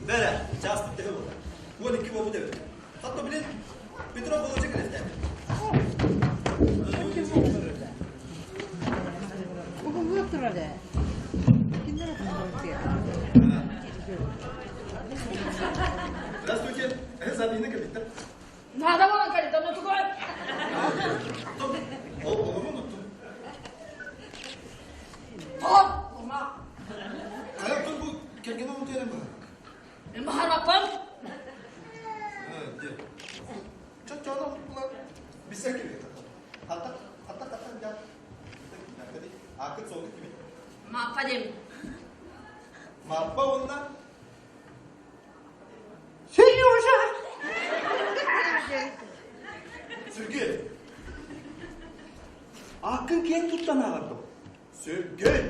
Бэрэ, чааспыт төһө буолла? 12 буолбут эбит. Хатта билин Петров Володя кэлэхтээн. Уһуллуох турар ээ. Кинилэр Здравствуйте. Запиһына кэлбиттэр. Надо буолан кэлит, ону тугу? Ол олорун уттум. Тоҕо? Ума. Хайа оттон бу кэргэнэ унтуйан бу. Махараппын. Чоччоно булар бисер кибит. Хатта хатта хатта дьа. Акыт солгут кибит. Маппа дем. Маппа онна Сережа! Сергей! Аккын киэн туттан ааҕардым. Сергей!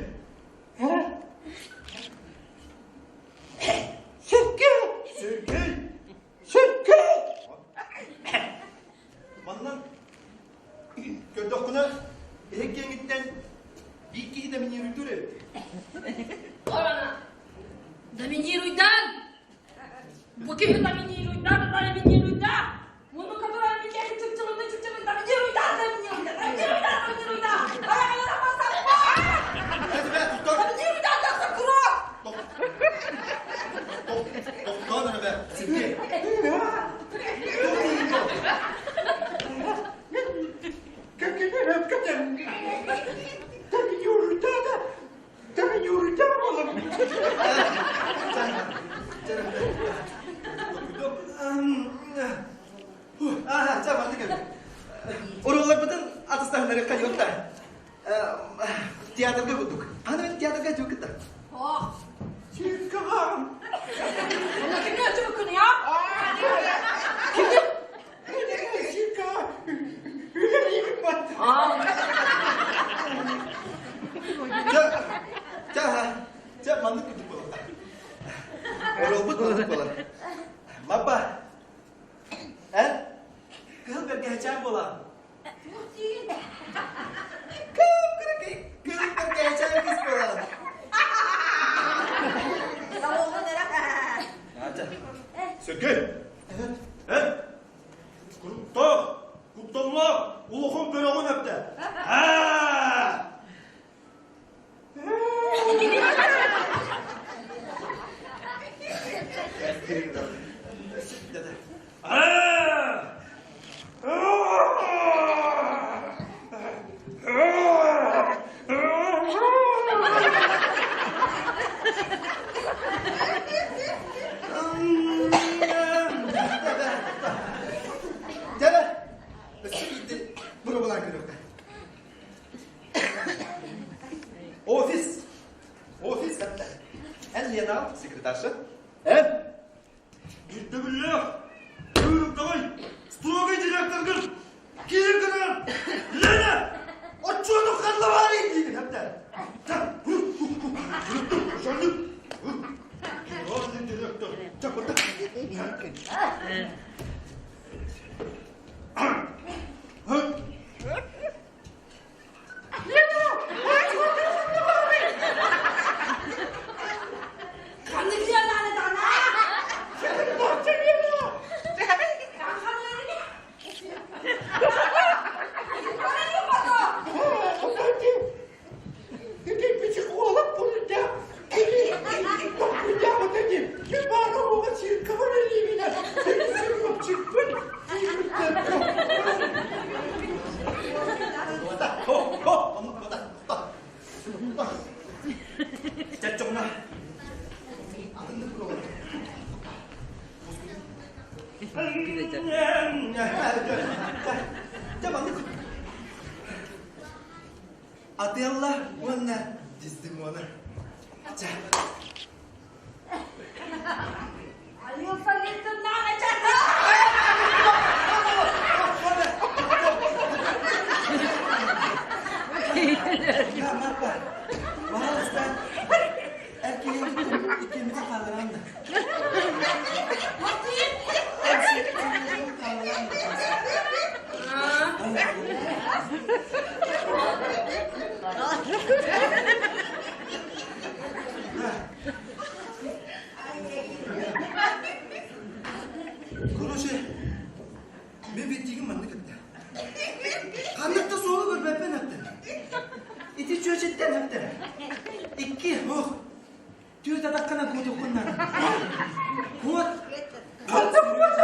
Сергей! Сергей! Сергей! Манна көрдөххүнэ, иһик киэҥиттэн биир киһи доминируйдуур эбит. Орана! Доминируйдан! Бу киһи доминируйдан, доминируйда! Муну которая микени чыпчылынды чыпчылын доминируйдан, доминируйда, доминируйдан, доминируйда! Аяғына басаппа! Доминируйдан, тахса курок! Тохтоон эрэ, Сергей. Урууларбытын атастаһыннарыахха диэбит Театрга курдук. Аны мен театрга кытта. Ох. Сиркаҕам. Онно кимне өтүбүккүн я? Кимне? Сирка. Үлэлиибин бат. Чэ, чэ, чэ, маннык курдук буолар. Оролбут маннык буолар. Мапа, эн кыһыл бэргэһэчээн буолаҕын. Кып-кыракый кыһыл бэргэһэчээн кыс буолаҕын. Сергей! Эн куттаах, кутталлаах улахан бөрөҕүн эптэ. Аа! Аа! Дьэ, өссө биирдэ боруобалаан көрүөххэ. Офис. Офис хатта. Эн Лена секретарша. Эн ирдэбиллээх, кыырдаҕай, строгай директоргын киир гынан Лена отчуоту ханна баарый диигин хатта. Директор. Чаччоҕуна атыннык буолар. Дьэ маннык Отелло уонна Дездемона. Чэ. Я Марпа, пожалуйста, эркиһин иккиммитин хаалларан да. Түөрт атаххынан куотуоххун наада. Куот! Ханна куот?